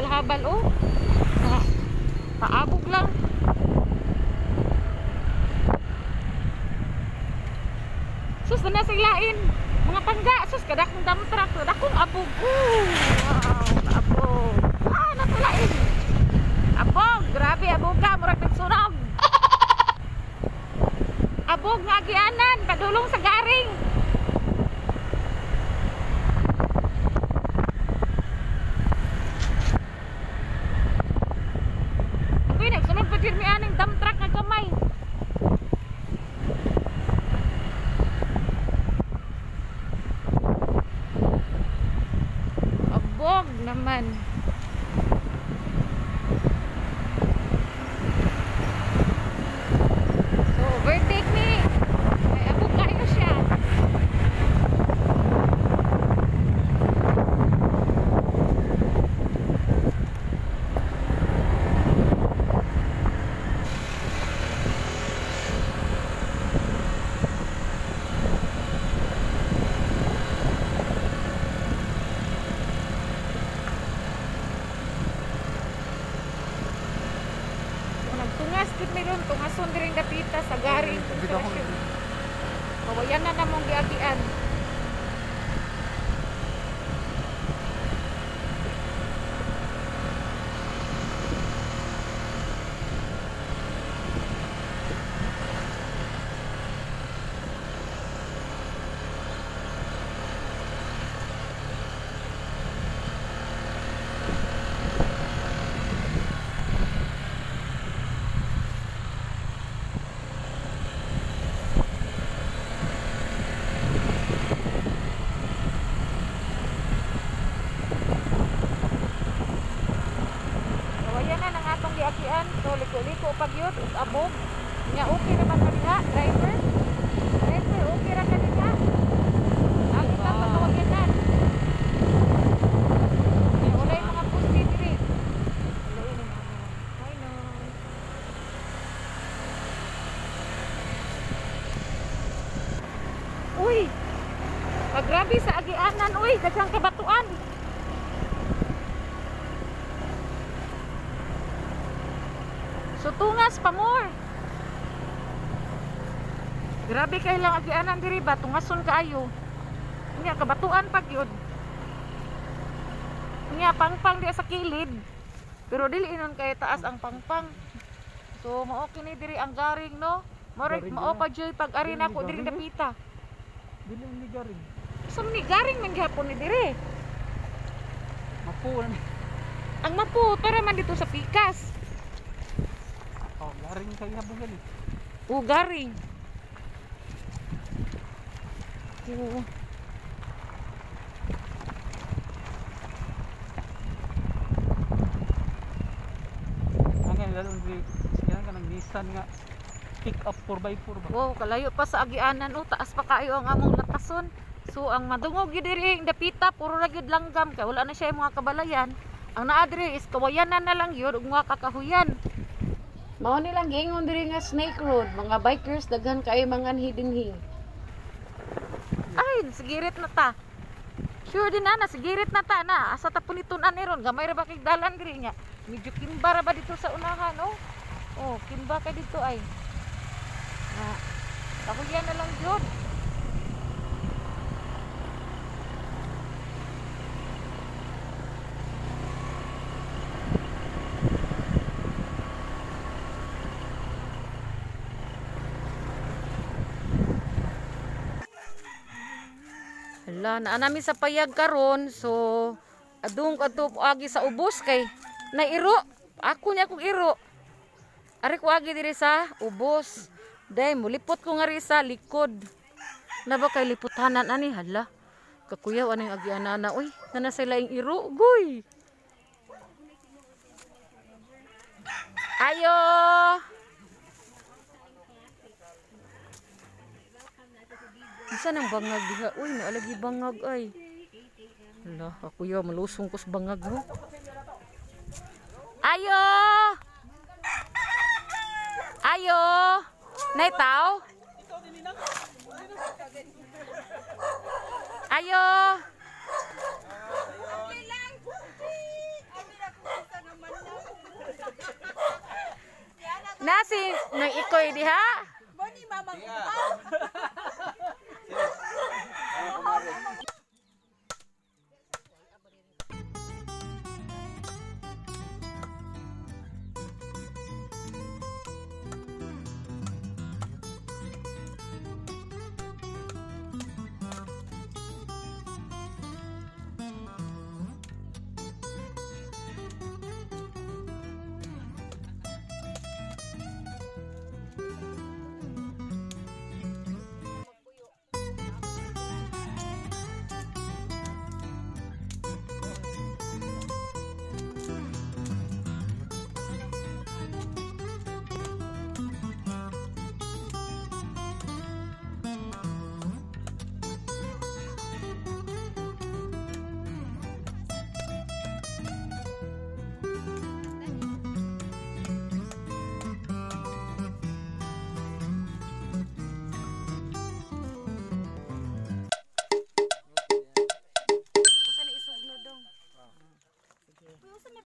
Habal-habal oh. Paabog lang. Sus, na nasa ilain. Mga pangga, sus, kadakong dump truck, kadakong abog. Wow, abog. Ah, natulain. Abog, grabe, abog ka, murag nagsunog. Abog nga agianan, padulong sa garing. Agoy, nagsunod pa dyan may aning dump truck nga gamay. Abog naman. So, overtake me. Ay, abog kayo siya. Nagtungas gud mi ron, tungason diri dapita sa garing. Kawayan na namong giagian. Giagian, so liko-liko pag yun, ug abog. Nya okay naman ka diha, driver. Driver, okay ra ka diha. Ang kita sa kawagyanan. Nya walay mga pusti diri. Hi no. Uy. Pagrabe sa agianan, uy, daghang kabatuan. So tungas pa more. Grabe kay lang agianan diri ba, tungason kaayo. Nya kabatuan pag yun. Nya pangpang diya sa kilid. Pero dili inon kay taas ang pangpang. So mao kini diri ang garing no. Mao pa joy pag ari nako diri dapita. Dili ni garing. So ni garing man gihapon ni diri. Mapu na. Ang mapu para man dito sa pikas. Oh, garing kay habong gali. Oh, garing. Oh. Ang lalong di siya ka ng Nissan nga pick up 4x4 ba. Wow, kalayo pa sa agianan oh, taas pa kaayo ang among latason. So ang madungog gyud diri ang dapita, puro ra gyud langgam kay wala na siya mga kabalayan. Ang naa diri is kawayanan na lang gyud ug mga kakahuyan. Mao nilang giingon diri nga Snake Road, mga bikers daghan kay mga dinhi. Ay, sigirit na ta. Sure din na, sigirit na ta na. Asa ta punitun-an ron, gamay ra ba kay dalan diri nga. Medyo kimba ra ba dito sa unahan, oh. Oh, kimba kay dito ay. Na. Kahuyan na lang jud. Hala, naa nami sa payag karon, so adung kadto ko agi sa ubos kay nairo. Ako niya akong iro. Ari ko agi diri sa ubos. Day mulipot ko nga ri sa likod. Na ba kay liputanan ani hala. Kakuyaw aning agianana oy, nana sa laing iro goy. Ayo. Isa nang bangag diha. Uy, naalagi bangag ay. Hala, ako ya malusong ko sa bangag mo. Ayo! Ayo! Nay tao? Ayo! Nang ikoy diha. Bani mamang upaw.